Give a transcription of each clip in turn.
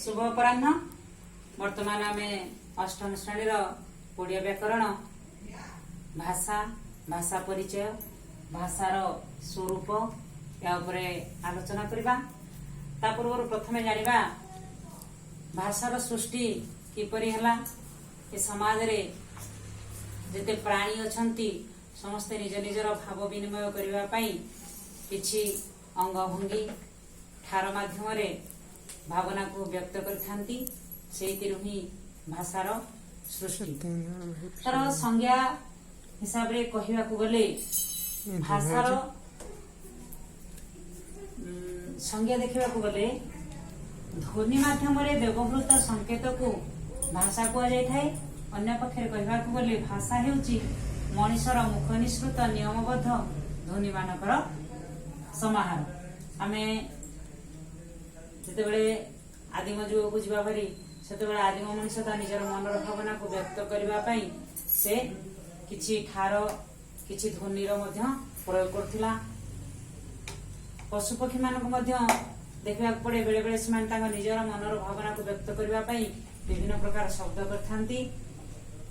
ଶୁଭ ଅପରାହ୍ନ। ବର୍ତ୍ତମାନ ଆମେ ଅଷ୍ଟମ ଶ୍ରେଣୀର ଓଡ଼ିଆ ବ୍ୟାକରଣ, ଭାଷା, ଭାଷା ପରିଚୟ, ଭାଷାର ସ୍ୱରୂପ, ଏହା ଉପରେ ଆଲୋଚନା କରିବା। ତା ପୂର୍ବରୁ ପ୍ରଥମେ ଜାଣିବା ଭାଷାର ସୃଷ୍ଟି କିପରି ହେଲା। ଏ ସମାଜରେ ଯେତେ ପ୍ରାଣୀ ଅଛନ୍ତି, ସମସ୍ତେ ନିଜ ନିଜର ଭାବ ବିନିମୟ କରିବା ପାଇଁ କିଛି ଅଙ୍ଗଭଙ୍ଗୀ, ଠାର ମାଧ୍ୟମରେ ଭାବନାକୁ ବ୍ୟକ୍ତ କରିଥାନ୍ତି। ସେଇଥିରୁ ହିଁ ଭାଷାର ସୃଷ୍ଟି। ତାର ସଂଜ୍ଞା ହିସାବରେ କହିବାକୁ ଗଲେ, ଭାଷାର ସଂଜ୍ଞା ଦେଖିବାକୁ ଗଲେ, ଧ୍ୱନି ମାଧ୍ୟମରେ ବ୍ୟବହୃତ ସଂକେତକୁ ଭାଷା କୁହାଯାଇଥାଏ। ଅନ୍ୟ ପକ୍ଷରେ କହିବାକୁ ଗଲେ, ଭାଷା ହେଉଛି ମଣିଷର ମୁଖ ନିଃସୃତ ନିୟମବଦ୍ଧ ଧ୍ୱନିମାନଙ୍କର ସମାହାର। ଆମେ ଯେତେବେଳେ ଆଦିମ ଯୁଗକୁ ଯିବା ଭାରି, ସେତେବେଳେ ଆଦିମ ମଣିଷ ତା ନିଜର ମନର ଭାବନାକୁ ବ୍ୟକ୍ତ କରିବା ପାଇଁ ସେ କିଛି ଠାର, କିଛି ଧ୍ୱନିର ମଧ୍ୟ ପ୍ରୟୋଗ କରୁଥିଲା। ପଶୁପକ୍ଷୀ ମାନଙ୍କୁ ମଧ୍ୟ ଦେଖିବାକୁ ପଡେ, ବେଳେ ବେଳେ ସେମାନେ ତାଙ୍କ ନିଜର ମନର ଭାବନାକୁ ବ୍ୟକ୍ତ କରିବା ପାଇଁ ବିଭିନ୍ନ ପ୍ରକାର ଶବ୍ଦ କରିଥାନ୍ତି।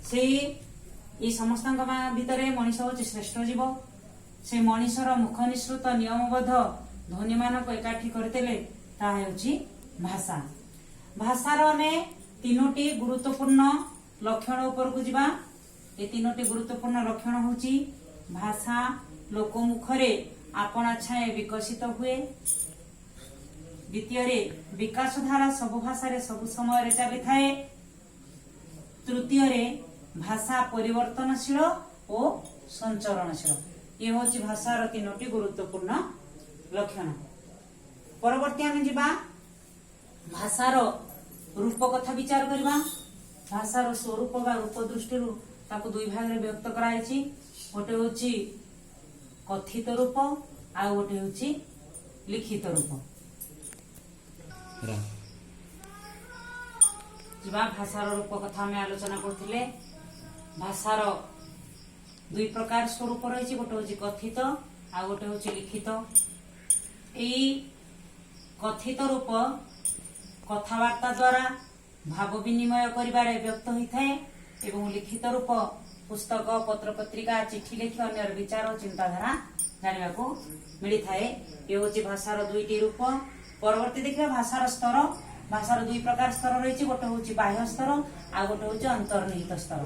ସେଇ ଏଇ ସମସ୍ତଙ୍କ ଭିତରେ ମଣିଷ ହଉଛି ଶ୍ରେଷ୍ଠ ଜୀବ। ସେ ମଣିଷର ମୁଖ ନିଃସୃତ ନିୟମବଦ୍ଧ ଧ୍ୱନିମାନଙ୍କୁ ଏକାଠି କରିଦେଲେ ତାହା ହେଉଛି ଭାଷା। ଭାଷାର ଆମେ ତିନୋଟି ଗୁରୁତ୍ୱପୂର୍ଣ୍ଣ ଲକ୍ଷଣ ଉପରକୁ ଯିବା। ଏ ତିନୋଟି ଗୁରୁତ୍ୱପୂର୍ଣ୍ଣ ଲକ୍ଷଣ ହଉଛି, ଭାଷା ଲୋକମୁଖରେ ଆପଣା ଛାଏଁ ବିକଶିତ ହୁଏ। ଦ୍ୱିତୀୟରେ, ବିକାଶ ଧାରା ସବୁ ଭାଷାରେ ସବୁ ସମୟରେ ଚାଲିଥାଏ। ତୃତୀୟରେ, ଭାଷା ପରିବର୍ତ୍ତନଶୀଳ ଓ ସଞ୍ଚରଣଶୀଳ। ଇଏ ହଉଛି ଭାଷାର ତିନୋଟି ଗୁରୁତ୍ୱପୂର୍ଣ୍ଣ ଲକ୍ଷଣ। ପରବର୍ତ୍ତୀ ଆମେ ଯିବା, ଭାଷାର ରୂପ କଥା ବିଚାର କରିବା। ଭାଷାର ସ୍ୱରୂପ ବା ରୂପ ଦୃଷ୍ଟିରୁ ତାକୁ ଦୁଇ ଭାଗରେ ବିଭକ୍ତ କରାଯାଇଛି। ଗୋଟେ ହଉଛି କଥିତ ରୂପ, ଆଉ ଗୋଟେ ହଉଛି ଲିଖିତ ରୂପ। ଯିବା, ଭାଷାର ରୂପ କଥା ଆମେ ଆଲୋଚନା କରୁଥିଲେ। ଭାଷାର ଦୁଇ ପ୍ରକାର ସ୍ୱରୂପ ରହିଛି। ଗୋଟେ ହଉଛି କଥିତ, ଆଉ ଗୋଟେ ହଉଛି ଲିଖିତ। ଏଇ କଥିତ ରୂପ କଥାବାର୍ତ୍ତା ଦ୍ୱାରା ଭାବ ବିନିମୟ କରିବାରେ ବ୍ୟକ୍ତ ହୋଇଥାଏ ଏବଂ ଲିଖିତ ରୂପ ପୁସ୍ତକ, ପତ୍ରପତ୍ରିକା, ଚିଠି ଲେଖି ଅନ୍ୟର ବିଚାର ଓ ଚିନ୍ତାଧାରା ଜାଣିବାକୁ ମିଳିଥାଏ। ଏ ହଉଛି ଭାଷାର ଦୁଇଟି ରୂପ। ପରବର୍ତ୍ତୀ ଦେଖିବା ଭାଷାର ସ୍ତର। ଭାଷାର ଦୁଇ ପ୍ରକାର ସ୍ତର ରହିଛି। ଗୋଟେ ହଉଛି ବାହ୍ୟ ସ୍ତର, ଆଉ ଗୋଟେ ହଉଛି ଅନ୍ତର୍ନିହିତ ସ୍ତର।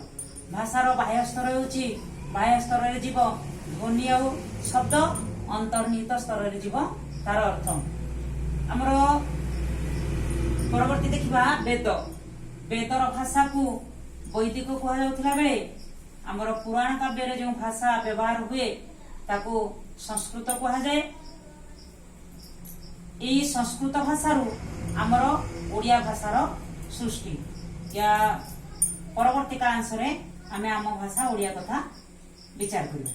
ଭାଷାର ବାହ୍ୟ ସ୍ତର ହେଉଛି, ବାହ୍ୟ ସ୍ତରରେ ଯିବ ଧ୍ୱନି ଆଉ ଶବ୍ଦ, ଅନ୍ତର୍ନିହିତ ସ୍ତରରେ ଯିବ ତାର ଅର୍ଥ। ଆମର ପରବର୍ତ୍ତୀ ଦେଖିବା ବେଦ। ବେଦର ଭାଷାକୁ ବୈଦିକ କୁହାଯାଉଥିଲା ବେଳେ ଆମର ପୁରାଣ କାବ୍ୟରେ ଯେଉଁ ଭାଷା ବ୍ୟବହାର ହୁଏ, ତାକୁ ସଂସ୍କୃତ କୁହାଯାଏ। ଏଇ ସଂସ୍କୃତ ଭାଷାରୁ ଆମର ଓଡ଼ିଆ ଭାଷାର ସୃଷ୍ଟି। ୟା ପରବର୍ତ୍ତୀ କାଳାଂଶରେ ଆମେ ଆମ ଭାଷା ଓଡ଼ିଆ କଥା ବିଚାର କରିବା।